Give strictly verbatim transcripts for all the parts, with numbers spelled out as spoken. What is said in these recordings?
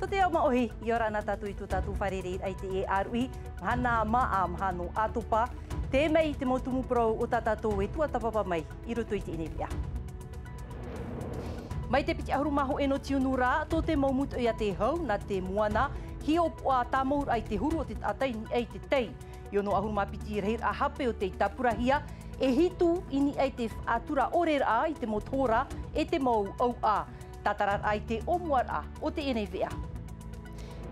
Te ao māʻohi, ʻia ora na tātou i tō tātou fārereiraʻa i teie ʻāruʻi, mahana māʻa, mahana ʻātopa, tē mai te mau tumu parau o tā tātou e tuatāpapa mai i roto i teie nei veʻa. Mai te piti ʻahuru mā hōʻē nō tiunu rā, tō te mau mūtoʻi a te hau, nā te moana, hiʻopoʻa tāmauraʻa i te huru o te taʻata i niʻa i te tai. I ono ʻahuru mā piti rahiraʻa hape o tei tāpurahia, e hitu i niʻa i te faʻatura ʻoreraʻa i te mau tohora e te mau ʻauʻa. Tātararaʻa i te ʻōmuaraʻa o teie nei veʻa.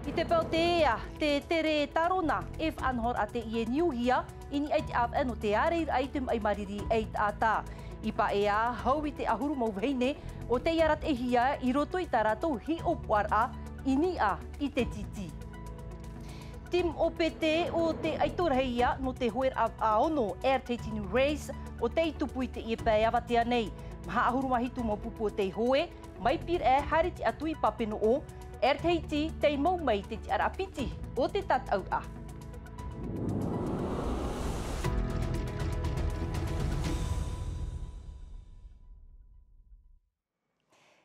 I te peu o te ea, te tere tarona e faʻanahoraʻa teie niuhia i niʻa i te ʻāvaʻe nō te ārairaʻa i te maʻi mariri ei taʻata. I paʻea, hau i te ʻahuru mau vahine o tei arataʻihia i roto i tā rātou hiʻopoʻaraʻa i niʻa i te tītī. Team O P T o te aitorahi ia nō te hoeraʻa vaʻa ono Air Tahiti New Race o tei tupu i teie pae avatea nei. Maha ʻahuru mā hitu mau pupu o tei hoe, mai Pīraʻe haere atu i Papenoʻo, Air Tahiti tei mau mai te tiʻaraʻa piti o te tataʻuraʻa.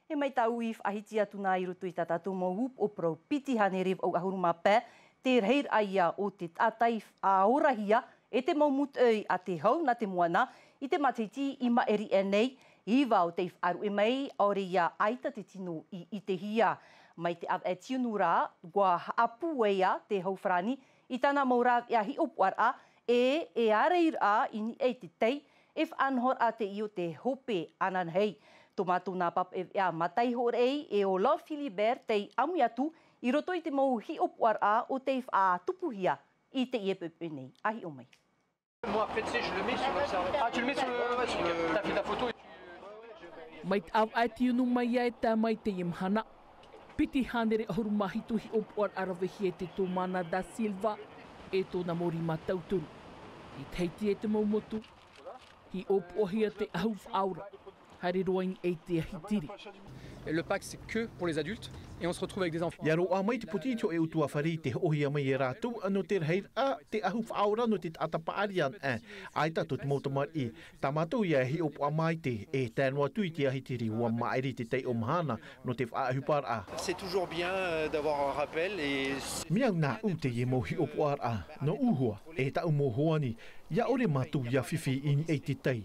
E mai tāʻu i faʻahiti atu nā i roto i tā tātou mau upoʻo parau piti hānere vaʻu ʻahuru mā pae, te rahiraʻa ia o te taʻata i faʻaorahia e te mau mūtoʻi a te hau nā te moana i te matahiti i maʻiri aʻe nei, iva o tei faʻaruʻe mai, ʻaore ia ʻaita te tino i ʻitehia. Mai te ʻāvaʻe tiunu rā, ʻua haʻapūai te hau farāni i tāna mau rāveʻa hiʻopoʻaraʻa, e, e ārairaʻa i niʻa i te tai, e faʻanahoraʻa teie o te hope ananahi. Tō mātou nā pāpaʻi veʻa mātaihoraʻa e ʻo Laure Philibert tei ʻāmui atu i roto i te mau hiʻopoʻaraʻa o tei faʻatupuhia i teie poʻipoʻi nei. ʻA hiʻo mai. Moi, après, tu sais, je le mets sur l'observatoire. Ah, tu le mets sur le, ouais, sur le, t'as fait ta photo et tu... Mai te ʻāvaʻe tiunu mai ia e tae mai teie mahana, piti hānere ʻahuru mā hitu hiʻopoʻaraʻa ravehia e te Tomana da Silva e tōna mau rima tauturu. I Tahiti e te mau motu, hiʻopoʻahia te ʻahu faʻaora, haere roa i niʻa i te ahitiri. Et le pack, c'est que pour les adultes, et on se retrouve avec des enfants. ʻIa roaʻa mai te poti i te hōʻē ʻutuāfare i te hoʻohia mai e rātou, nō te rahiraʻa, te ʻahu faʻaora nō te taʻata paʻari anaʻe. ʻAita tō te mau tamariʻi, tā mātou ia e hiʻopoʻa maitaʻi, e tae noa atu i te ahitiri ʻua maʻiri te taiʻo mahana nō te faʻaʻohiparaʻa. C'est toujours bien, euh, d'avoir un rappel et... Mea au nāʻu teie mau hiʻopoʻaraʻa, nōʻu hoʻi, e tāʻu mau hoani, ʻia ʻore mātou ʻia fifi i niʻa i te tai.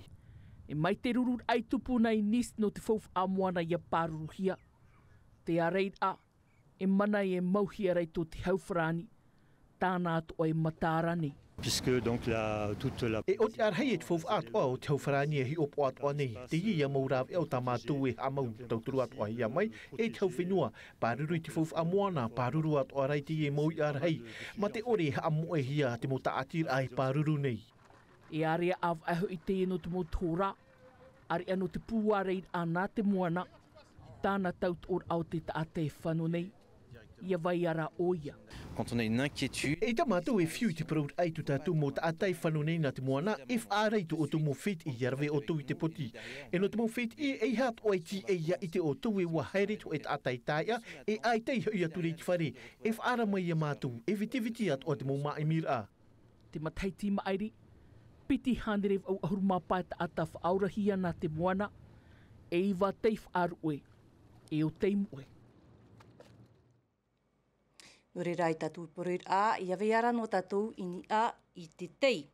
E mai te rururaʻa i tupu nei Nice nō te faufaʻa moana ʻia pāruruhia. Te ārairaʻa, e mana e mauhia ra i tō te hau farāni, tāna atoʻa e mataara nei. Puisque donc la, toute la... E ʻo te ārahi e te faufaʻa atoʻa o te hau farāni e hiʻopoʻa atoʻa nei, teie ia mau rāveʻa o tā mātou e haʻamau tauturu atoʻahia mai, e te hau fenua, pāruru i te faufaʻa moana, pāruru atoʻa ra i teie mau ʻārahi, mā te ʻore e haʻamoʻehia te mau tāʻatiraʻa e pāruru nei. E ārea ʻāvaʻe hoʻi teie nō te mau tohora, ārea nō te pūārairaʻa nā te moana, i tāna tautoʻoraʻa o te taʻata e fano nei, ʻia vai ra ʻoia. Quand on a une inquiétude. Eʻita mātou e fiu i te parauraʻa i tō tātou mau taʻata e fano nei nā te moana, e faʻaara i tō ʻoutou mau fētiʻi ʻia rave ʻoutou i te poti. E nō te mau fētiʻi, ʻeiaha atoʻa e tīaʻi ʻia ʻite ʻoutou e ʻua haere te hōʻē taʻata i tāiʻa, e ʻaita i hoʻi atu ra i te fare, e faʻaara mai ia mātou, e vitiviti atoʻa te mau māʻimiraʻa. Te matahiti i maʻiri, piti hānere vaʻu ʻahuru mā pae taʻata faʻaorahia nā te moana, e iva tei faʻaruʻe, e ʻo tei moʻe. Nō reira e tātou parau ra, ʻia vai ra noa tātou i niʻa i te tai.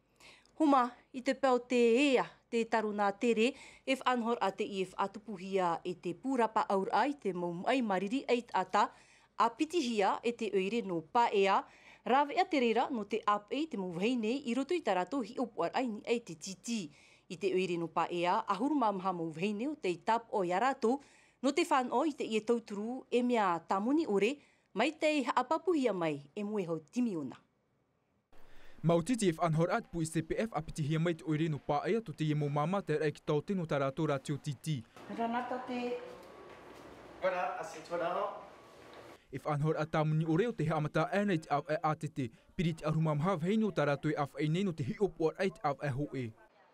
Homa, i te peu o te ea, te tarona tere, e faʻanahoraʻa teie e faʻatupuhia e te pū rapaʻauraʻa i te mau maʻi mariri ei taʻata, ʻa pitihia e te ʻoire nō Paea, rāveʻa te reira nō te ʻāpeʻe i te mau vahine i roto i tā rātou hiʻopoʻaraʻa i niʻa i te tītī. I te ʻoire nō Paea, ʻahuru mā maha mau vahine o tei tāpaʻo ia rātou, nō te fānaʻo i teie tauturu e mea tāmoni ʻore, mai tei haʻapāpūhia mai e Moehau Timiona. Maoti te faʻanahoraʻa te puʻi C P F ʻa pitihia mai te ʻoire nō Paea tō teie mau māmā taeraʻa i te taote nō tā rātou rātio tītī. Voilà, assieds-toi là. E faʻanahoraʻa tāmoni ʻore o te haʻamata aʻe nei te ʻāvaʻe ʻātete, piri te ʻahuru mā maha vahine o tā rātou e ʻāfaʻi nei nō te hiʻopoʻaraʻa i te ʻāvaʻe hōʻē.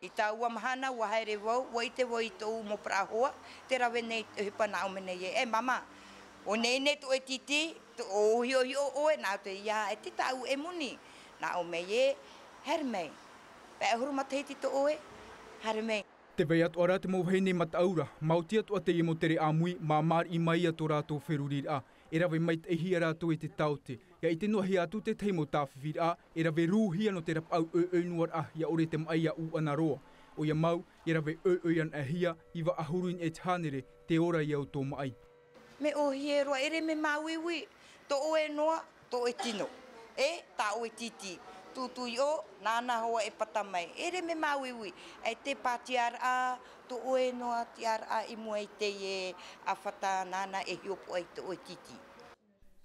I taua mahana, ʻua haere vau, ʻua ʻite vau i tōʻu mau parau hoa, tē rave nei te ʻohipa nā ʻō mai nei ē, e māmā, ʻo nei nei tō ʻoe tītī, tō ʻoe hiʻohiʻo ʻoe, nā ʻō atu ia, e te tāʻu e moni. Nā ʻō mai ē, haere mai. Pae ʻahuru matahiti tō ʻoe, haere mai. Tē vai atoʻa ra te mau vahine mataʻu ra, maoti atoʻa teie mau tere ʻāmui, māmāriʻi mai ia tō rātou feruriraʻa. E rave maitaʻihia rātou i te taote. ʻIa ʻite noa hia atu tētahi mau tāfifiraʻa e rave rūhia nō te rapaʻau ʻoiʻoi noa raʻa, ʻia ʻore te maʻi ʻia ʻūʻana roa. ʻOia mau, e rave ʻoiʻoi anaʻe hia, iva ʻahuru i niʻa i te hānere te ora i ō tō maʻi. Me ʻōhie roa, ʻere me māuiui, tō ʻoe noa, tō ʻoe tino, e tā ʻoe tītī. Tūtū i ʻō, nāna hoʻi e pata mai, ʻere me māuiui, e te pātiaraʻa, tō ʻoe noa tiaraʻa i mua i teie ʻāfata nāna e hiʻopoʻa i tō ʻoe tītī.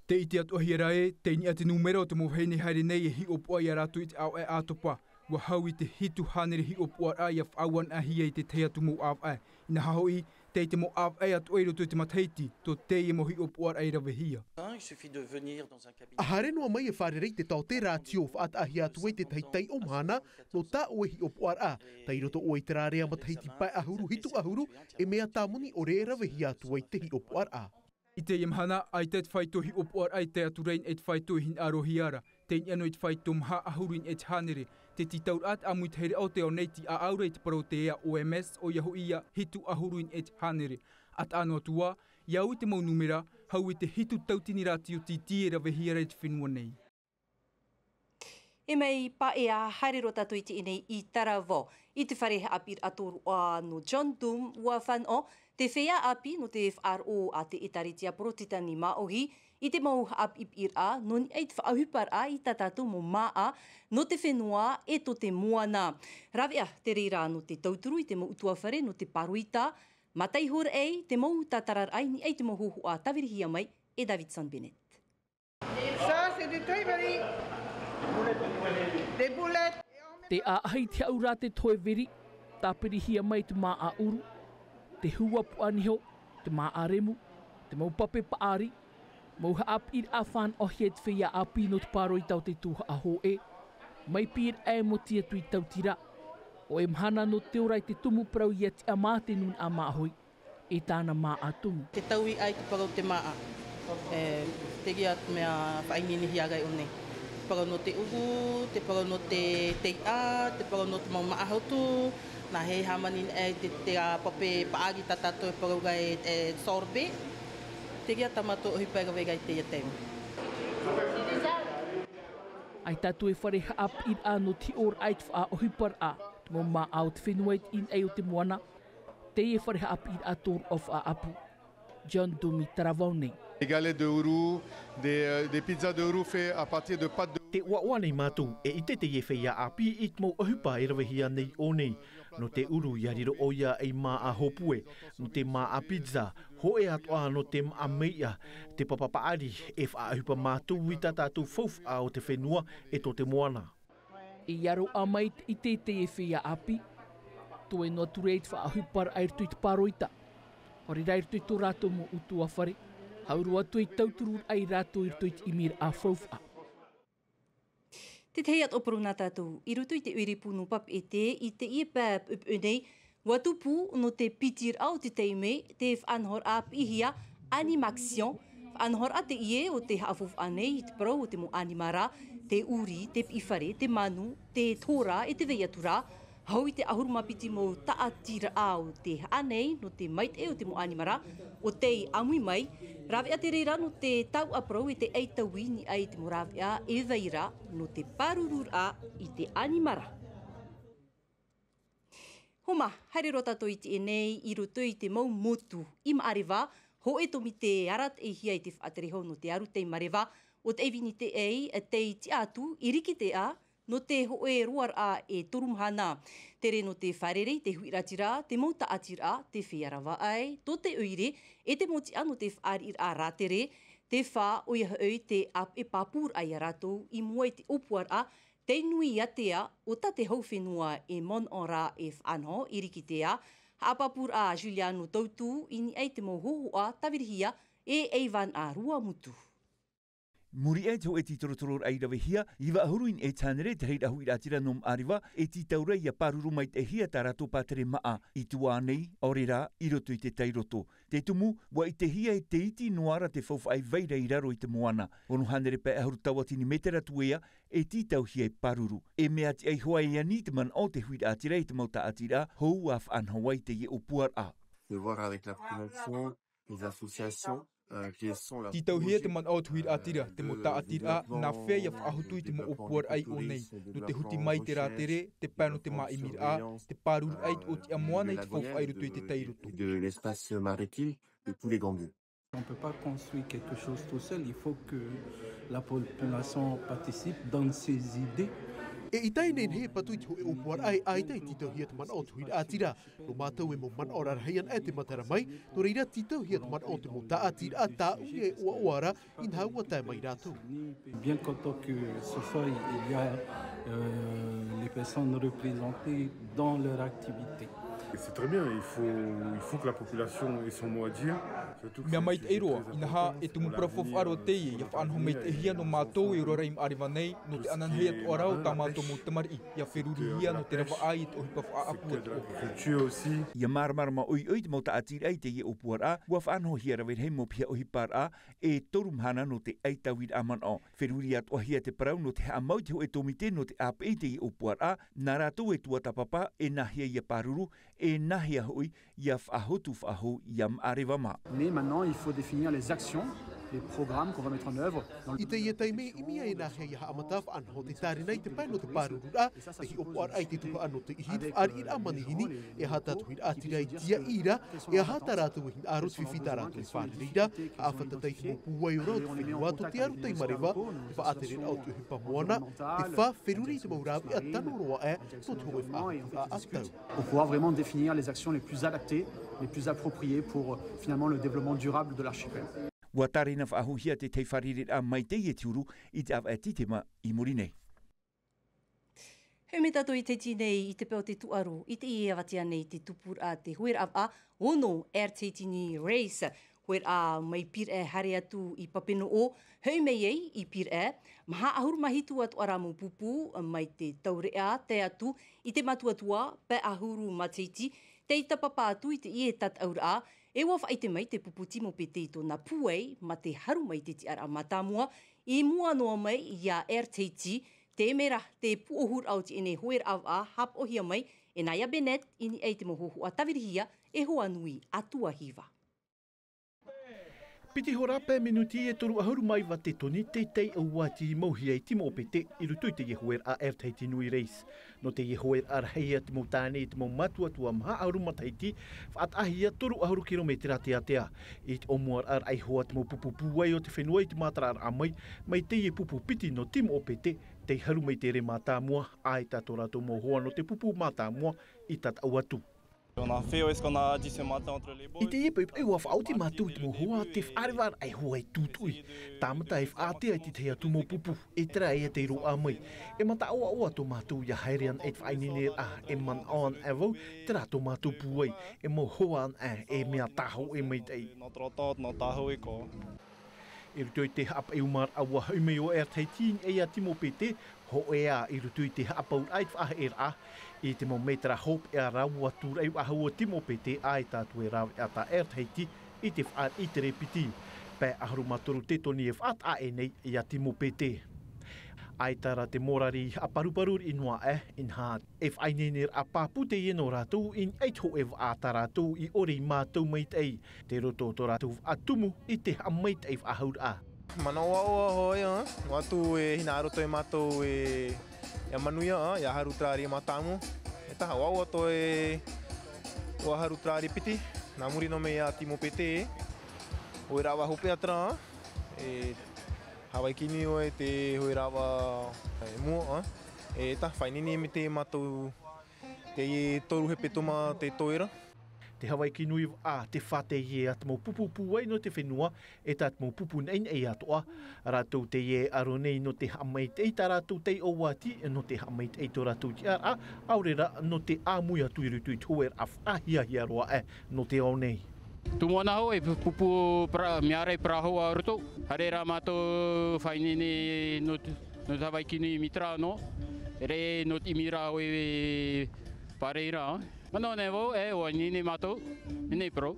Tē ʻite atu ʻahia ra ē, tei niʻa te nūmera o te mau vahine haere nei e hiʻopoʻa ia rātou i te ʻāvaʻe ʻātopa. ʻUa hau i te hitu hānere hiʻopoʻaraʻa ʻia faʻaau anaʻe hia i te tahi atu mau ʻāvaʻe. Inaha hoʻi, tei te mau ʻāvaʻe atoʻa i roto i te matahiti, tō teie mau hiʻopoʻaraʻa i ravehia. Hein, il suffit de venir dans un cabinet. ʻA haere noa mai e fārerei i te taote rātio, faʻataʻahia atu ai tētahi taiʻo mahana nō tā ʻoe hiʻopoʻaraʻa. Tei roto ʻoe i terā ʻāvaʻe matahiti pae ʻahuru, hitu ʻahuru, e mea tāmoni ʻore e ravehia atu ai te hiʻopoʻaraʻa. I teie mahana, ʻaita te faito hiʻopoʻaraʻa i tae atu ra i niʻa i te faito i hinaʻarohia ra. Tei niʻa noa i te faito maha ʻahuru i niʻa i te hānere. Te tītauraʻa te ʻāmui tahiraʻa o te ao nei tei ʻāʻau ra i te parau o te ea O M S, ʻoia hoʻi ia hitu ʻahuru i niʻa i te hānere. ʻA taʻa noa atu ā, ʻia au i te mau nūmera, hau i te hitu tautini rātio tītī e ravehia ra i te fenua nei. E mai paʻea, haere roa tātou i teie nei i Taravao, i te fare haʻapiʻiraʻa tōroʻa nō John Doom, ʻua fānaʻo te feiā ʻāpī nō te faʻaroʻo a te ʻĒtārētia Porotetani māʻohi, i te mau haʻapiʻiraʻa nō niʻa i te faʻaʻohiparaʻa i tā tātou mau māʻa nō te fenua e tō te moana. Rāveʻa te reira nō te tauturu i te mau ʻutuāfare nō te pāroita, mā te iho raʻi, te mau tātararaʻa i niʻa i te mau hōhoʻa tāvirihia mai e Davidson Bennett. Ça, c'est du thé vert. Des boulettes. Te ʻāʻahi te haʻura te toe veri, tāpirihia mai te māʻa ʻuru, te hua puʻa niho, te māʻa remu, te mau pape paʻari, mau haʻapiʻiraʻa fānaʻohia e te feiā ʻāpī nō te pāroita o te tuhaʻa hōʻē, mai pīraʻa e moti atu i tautira. ʻO e mahana nō te ora i te tumu parau ʻia tiʻa mā te nūnaʻa māʻohi i tāna māʻa tumu. Te taui ai te parau te māʻa. E, te reira te mea faʻaineinehia ra i ʻō nei. Te parau nō te ʻuru, te parau nō te teiʻa, te parau nō te mau māʻa hotu, nā hea e hāmani nei te, te, ā, pape paʻari tā tātou e parau ra e, e sorbet. Te reira tā mātou ʻohipa e rave ra i teie taime. ʻAita atu e fare haʻapiʻiraʻa nō te hiʻoraʻa i te faʻaʻohiparaʻa, te mau māʻa o te fenua i te ʻīnaʻi o te moana, teie fare haʻapiʻiraʻa tōroʻa faʻaʻapu. John Doom i Taravao nei. Des galettes de hourou, des, euh, des pizzas de hourou faites à partir de pâtes de... Tē ʻoaʻoa nei mātou, e ʻite teie feiā ʻāpī i te mau ʻohipa e ravehia nei i ʻō nei. Nō te ʻuru, ʻia riro ʻoia ei māʻa hōpue, nō te māʻa pizza, hōʻē atoʻa nō te māʻa meiʻa, te papa paʻari, e faʻaʻohipa mātou i tā tātou faufaʻa o te fenua e tō te moana. E aro ā mai te ʻite i teie feiā ʻāpī, toe noa atu ra i te faʻaʻohiparaʻa i roto i te pāroita. ʻO reira i roto i tō rātou mau ʻutuāfare, hau roa atu i tautururaʻa ia rātou i roto i te ʻimiraʻa faufaʻa. Te tahi atoʻa parau nā tātou, i roto i te ʻoire pū nō Papeʻete, i teie pae puʻepuʻe nei, ʻua tupu nō te piti raʻa o te taime, te faʻanahoraʻa piʻihia Animaction, faʻanahoraʻa teie o te haʻafaufaʻa nei i te parau o te mau ʻanimara, te ʻuri, te piʻifare, te manu, te tora e te vai atu ra, hau i te ʻahuru mā piti mau tāʻatiraʻa o te haʻa nei nō te maitaʻi o te mau ʻanimara, ʻo tei ʻāmui mai, rāveʻa te reira nō te tauʻa parau e te ʻaitaui i niʻa i te mau rāveʻa e vai ra nō te pārururaʻa i te ʻanimara. Homa, haere roa tātou i teie nei i roto i te mau motu i Maʻareva, hōʻē tōmite arataʻihia i te faʻatere hou nō te aru tei Maʻareva, ʻo tei vini te ei, tei tiʻa atu i Rikiteʻa, nō te hōʻē roaraʻa e toru mahana. Tere nō te fārerei te huiraʻatira, te mau tāʻatiraʻa, te feiā ravaʻai, tō te ʻoire, e te mau tiʻa nō te fāriʻiraʻa rātere, te fā, ʻoia hoʻi te ʻāpeʻe pāpūraʻa ia rātou i mua i te ʻōpuaraʻa, tei nui ātea, ʻo tā te hau fenua e manaʻo ra e faʻanaho i Rikiteʻa, haʻapāpūraʻa a Juliano Tautu i niʻa i te mau hōhoʻa tāvirihia e Eivana Ruamutu. Muri aʻe i te hōʻē tītorotororaʻa i ravehia, iva ʻahuru i niʻa i te hānere te reira huiraʻatira nō Maʻareva, e tītau ra ʻia pāruru maitaʻihia tā rātou pātere māʻa. I tuā nei, ʻaore rā, i roto i te tairoto. Te tumu, ʻua ʻitehia e te iti noa ra te faufaʻa e vai ra i raro i te moana. Ono hānere pae ʻahuru tauatini mētera tuea, e tītauhia e pāruru. E mea tiʻa iho ā e ani te manaʻo o te huiraʻatira i te mau tāʻatiraʻa hou ʻa faʻanaho ai i teie ʻōpuaraʻa. De voir avec la population, les associations, Tītauhia te manaʻo o te huiraʻatira, te mau tāʻatiraʻa nā fea ia faʻahotu i te mau ʻōpuaraʻa i ʻō nei, nō te huti mai i te rātere, te pae nō te māʻimiraʻa, te pārururaʻa i te ʻōtiʻa moana i te faufaʻa i roto i te tai roto. On peut pas construire quelque chose tout seul, il faut que la population participe, donne ses idées. E ʻita e nehenehe e patu i te hōʻē ʻōpuaraʻa e ʻaita e tītauhia te manaʻo o te huiraʻatira. Nō mātou e mau manaʻo rarahi ana e te matara mai, nō reira tītauhia te manaʻo o te mau tāʻatiraʻa tāʻu e ʻoaʻoa ra, inaha ua tae mai rātou. Bien content que ce soit, il y a, euh, les personnes représentées dans leur activité. Et c'est très bien, il faut, il faut que la population ait son mot à dire. Mea maitaʻi roa, inaha e tumu parau faufaʻa roa teie, ia faʻanaho maitaʻihia nō mātou e ora ra i Maʻareva nei, nō te ananahi atoʻa ra o tā mātou mau tamariʻi, ia ferurihia nō te ravaʻai i te ʻohipa faʻaʻapu atoʻa. Ia māramarama ʻoiʻoi te mau tāʻatiraʻa i teie ʻōpuaraʻa, ua faʻanahohia rave rahi mau piha ʻohiparaʻa, e toru mahana nō te ʻaitauiraʻa manaʻo. Feruri atoʻahia te parau nō te haʻamau i te hōʻē tōmite nō te ʻāpeʻe i teie ʻōpuaraʻa, nā rātou e tuatāpapa, e nāhea ia pāruru, e nāhea hoʻi ia faʻahotu faʻahou ia Maʻareva mā. Mais maintenant, il faut définir les actions, les programmes qu'on va mettre en œuvre dans le... I teie taime, ʻimi ā e nāhea ia haʻamata faʻanaho te tārena i te pae nō te pārururaʻa, te hiʻopoʻaraʻa i te tuhaʻa nō te ihi, te fāriʻiraʻa manihini, e aha tā te huiraʻatira e tīaʻi ra, e aha tā rātou e hinaʻaro te fifi tā rātou e fārerei ra, haʻafātata i te mau pūai ora o te fenua tō te aro taimareva, te faʻatereraʻa o te ʻohipa moana, te fā feruri i te mau rāveʻa tano roa aʻe, nō te hōʻē faʻahotu ʻātau. Pour pouvoir vraiment définir les actions les plus adaptées, les plus appropriées pour, euh, finalement le développement durable de l'archipel. Ua tārena faʻahouhia te tahi fārereiraʻa mai teie te huru i te ʻāvaʻe Titema i muri nei. Hei mai tātou i te tine i te peu o te tūʻaro, i teie avatea nei te tupuraʻa te hueraʻa vaʻa, ono Air Tahiti Nui Race. Hueraʻa mai Pīraʻe haere atu i Papeneʻo, hoʻi mai ai i Pīraʻe, maha ʻahuru mā hitu atoʻa rā mau pupu mai te taureʻa tae atu i te mātuatua, pae ʻahuru matahiti, tei tāpapa atu i teie tataʻuraʻa, e ua faʻaʻite mai te pupu Timo Pete i tōna pūai, mā te haru mai te tiʻaraʻa mātāmua, i mua noa mai iā Air Tahiti, te mea ra te pūʻohuraʻa o teie nei hueraʻa vaʻa, haʻapaʻohia mai e Naya Bennett, i niʻa i te mau hōhoʻa tāvirihia e Hoanui Atuahiva. Piti hora pae minuti e toru ʻahuru mā iva te toni te taiʻo ua tīmauhia e Timo Pete i roto i teie hueraʻa Air Tahiti Nui Race. Nō teie hueraʻa rahi ia te mau tāne i te mau mātuatua maha ʻahuru matahiti, faʻataʻahia toru ʻahuru kirometera te ātea. I te ʻōmuaraʻa raʻihoa te mau pupu pūai o te fenua i te mātararaʻa mai, mai teie pupu piti nō Timo Pete, tei haru mai te ere mātāmua, ʻaita tō rātou mau hoa nō te pupu mātāmua i tataʻu atu. On a fait, ouais, ce qu'on a dit ce matin entre les boys. I teie poʻipoʻi ua faʻaoti mātou i te mau hoa, te faʻarevaraʻa e hoa e tūtuʻi. Tāmata e faʻaʻite i te tahi atu mau pupu, e terā ia tei roaʻa mai. E mataʻoaʻoa tō mātou ia haere ana i te faʻaineineraʻa, e manaʻo ana e vau, terā tō mātou pūai, e mau hoa ana e mea tāhōʻē maitaʻi. Notre entente, notre tahoe, quoi. I roto i te haʻapaʻiumaraʻa ua hoʻi mai ʻo Air Tahiti i niʻa iā Timo Pete, hōʻē ā i roto i te haʻapauraʻa i te faʻaheʻeraʻa. I te mau mētera hopeʻa rā ua tūraʻi faʻahou ʻo Timo Pete, ʻaita atu e rāveʻa tā Air Tahiti i te fāriʻi i te piti. Pae ʻahuru mā toru te toni e faʻataʻa nei iā Timo Pete. ʻAita rā te mōrari haʻaparuparu riʻi noa aʻe, inaha e faʻaineineraʻa pāpū teie nō rātou i niʻa i te hōʻē vaʻa tā rātou i ʻore i mātau maitaʻi. Te roto o tō rātou vaʻa tumu i te haʻamaitaʻi faʻahouraʻa. Manaʻo ʻoaʻoa hoʻi, ā, noa atu e hinaʻaro atoʻa mātou e, ia manuia, ā, ia haru terā ere mātāmua. E taha, ʻoaʻoa atoʻa e, ʻua haru terā ere piti, nā muri noa mai iā Timo Pete, hueraʻa vaʻa hopeʻa terā, e, Havaiki nui ʻoe te hueraʻa vaʻa e mua, ā. E taha, faʻaineine mai te mātou, teie toru hepetoma te toe ra. Te Havaiki nui vaʻa, te fā teie a te mau pupu pūai nō te fenua, e tā te mau pupu naʻinaʻi atoʻa. Rātou teie e aro nei nō te haʻamaitaʻi i tā rātou taiʻo ʻati, nō te haʻamaitaʻi i tō rātou tiʻaraʻa, ʻaore rā nō te ʻāmui atu i roto i te hueraʻa faʻahiahia roa aʻe nō te ao nei. Tumu ana hoʻi e pupu pra-, mea ra e parau a roto. Haere rā mātou faʻaineine nō te, nō te Havaiki nui mitra nō. Ere nō te ʻimi ra ʻoe e pāreira. Manaʻo nei vau, e, ʻua ineine mātou, ineine parau.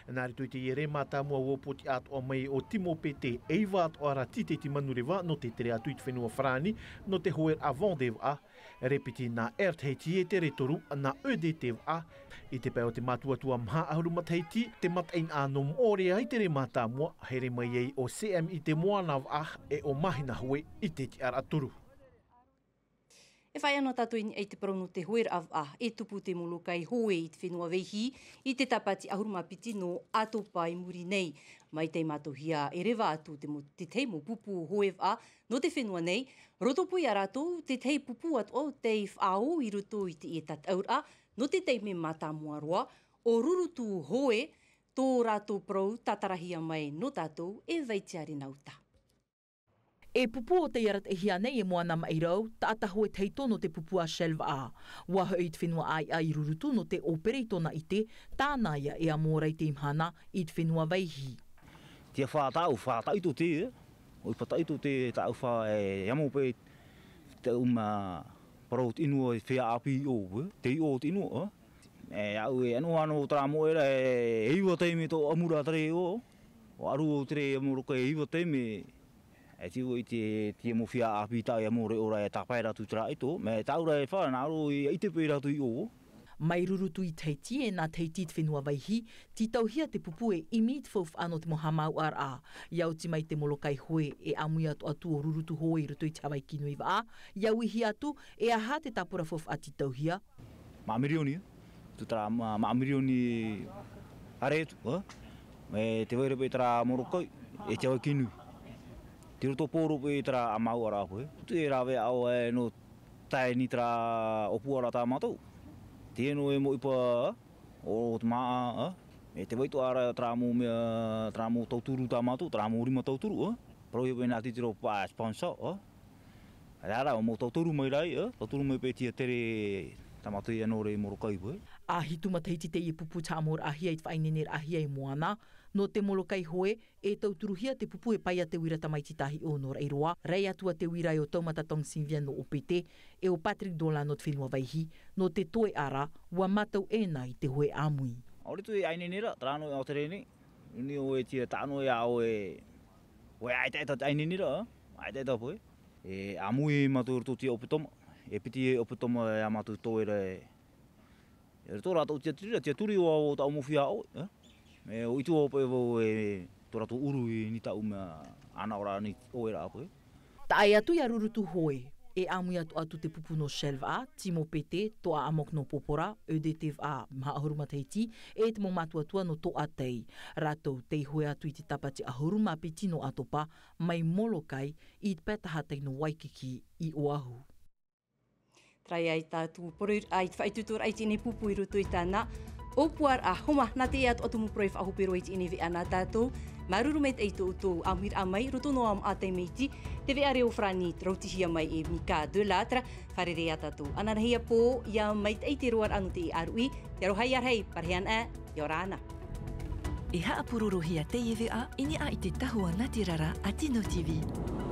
Nā roto i te ʻere mātāmua ua pōtiʻa atoʻa mai o Timo Pete e iva atoʻa ra tīteti manureva nō te tere atu i te fenua Farāni nō te hoeraʻa Vendée vaʻa. Repiti nā Air Tahiti e tere toru nā E D T vaʻa. I te pae o te mātuatua maha ʻahuru matahiti te mataʻeinaʻa nō Moʻorea i te tere mātāmua, here mai ai o C M I te Moana vaʻa e o Mahina Hoe i te tiʻaraʻa toru. E fai ana tātou i niʻa i te parau nō te hoeraʻa vaʻa, e tupu te Molokai hoe i te fenua Vaihi i te tāpati ʻahuru mā piti nō Atopa i muri nei. Mai tei mātauhia e reva atu te mo-, te tahi mau pupu hoe vaʻa nō te fenua nei, roto pū ia rātou te tahi pupu atoʻa o tei faʻaō i roto i te tataʻuraʻa nō te taime mātāmua roa, o Rurutu Hoe, tō rātou parau tātarahia mai nō tātou e Vaitiare Nauta. E pupu o tei arataʻihia nei e Moana Maʻirau, taʻata hoe tahito nō te pupu a Shell vaʻa. Ua hoʻi i te fenua ʻāiʻa i Rurutu nō te ʻōpere i tōna ʻite, tāna ia e amo ra i te mahana i te fenua Vaihi. Tia fā tāʻu, fā taʻito te, e? ʻOi fā taʻito te tāʻu fā e amo paʻi te uma parau te inu e fea ʻāpī i ʻō, e? Te iʻo te inu, e? E aʻu e ano ano terā moʻe ra e iva taime tō ʻamura tere i ʻō. ʻO ʻaru o tere e Molokai e iva taime. E tiu i te, te mau fea ʻāpī tā ia mau reʻo ra e tāpae rātou terā ʻaito. Mea tāʻu ra e fā, nā ʻō i ʻite paʻi rātou i ʻō. Mai Rurutu i Tahiti e nā Tahiti i te fenua Vaihi, tītauhia te pupu e ʻimi i te faufaʻa nō te mau haʻamāuʻaraʻa. ʻIa oti mai te Molokai hoe e ʻāmui atoʻa atu o Rurutu hoe i roto i te Hawaiki nui vaʻa, ʻia uihia atu, e aha te tāpura faufaʻa tītauhia? Maʻa mirioni, e? Tū terā ma-, maʻa mirioni ʻare atu, e? E te vai ra paʻi terā Molokai, e te Hawaiki nui. Te roto pōro paʻi terā haʻamāuʻaraʻa paʻi. Tū e rave aʻo e nō tae ni terā ʻōpuaraʻa tā mātou. Te eno e mau ʻohipa, o te māʻa, e? E te vai atoʻa ra terā mau mea, terā mau tauturu tā mātou, terā mau rima tauturu, e? Parauhia paʻi nā tītiro paʻi sponsor, e? Rā rā, o mau tauturu mai rā, e? Tauturu mai paʻi tia tere tā mātou i ano ra i Molokai paʻi. ʻA hitu matahiti teie pupu te haʻamoʻaraʻahia i te faʻaineineraʻahia i Moana, nō te Molokai hoe, e tauturuhia te pupu e paʻi ia te uira tamaiti tāhiʻo nō Raʻiroa, rahi atu ā te uira e o Taumata Tongsinvia nō ʻŌpete, e o Patrick Dolan nō te fenua Vaihi, nō te toeʻa ra, ua mātau ʻēna i te hoe ʻāmui. ʻAore atu e faʻaineineraʻa, terā noa e ʻo tere nei, nui ʻoe tia taʻa noa e ʻaʻo e, ʻoe ʻaita ʻaita te faʻaineineraʻa, ʻaita ʻaita paʻi. E ʻāmui mātou i roto tia ʻopetoma, e piti e ʻopetoma e ā mātou toe ra e, e roto rātou tia turi, tia turi o au o tāʻu mau feiā ʻoʻe, e? E ʻo ʻite ā paʻi vau e tō rātou ʻuru i ni tāʻu mea ʻanaʻoraʻa ni ʻoʻe rā paʻi. Taʻa ʻē atu ia Rurutu hoe, e ʻāmui atoʻa atu te pupu nō Shell vaʻa, Timo Pete, toʻa ʻAmok nō Popora, E D T vaʻa, maha ʻahuru matahiti, e te mau mātuatua nō Toʻatei. Rātou tei hoe atu i te tāpati ʻahuru mā piti nō Atopa, mai Molokai, i te pae tahatai nō Waikiki i Oʻahu. Terā ia tātou poroiraʻa i te faʻaitoitoraʻa i teie nei pupu i roto i tāna ʻōpuaraʻa homa. Nā te ʻē atoʻa te mau poro e faʻahope roa i teie nei veʻa nā tātou. Māuruuru maitaʻi i tō ʻoutou ʻāmuiraʻa mai, roto noa ā maʻa tamaiti, te veʻa reo farāni rautihia mai e Mika Delâtre. Fārerei ā tātou ananahi ā pō, ʻia maitaʻi te roaraʻa nō te ʻāruʻi, te aroha ia rahi, parahiraʻa, ʻia ora na. E haʻapurorohia teie veʻa i niʻa i te tahua nātirara a Tino T V.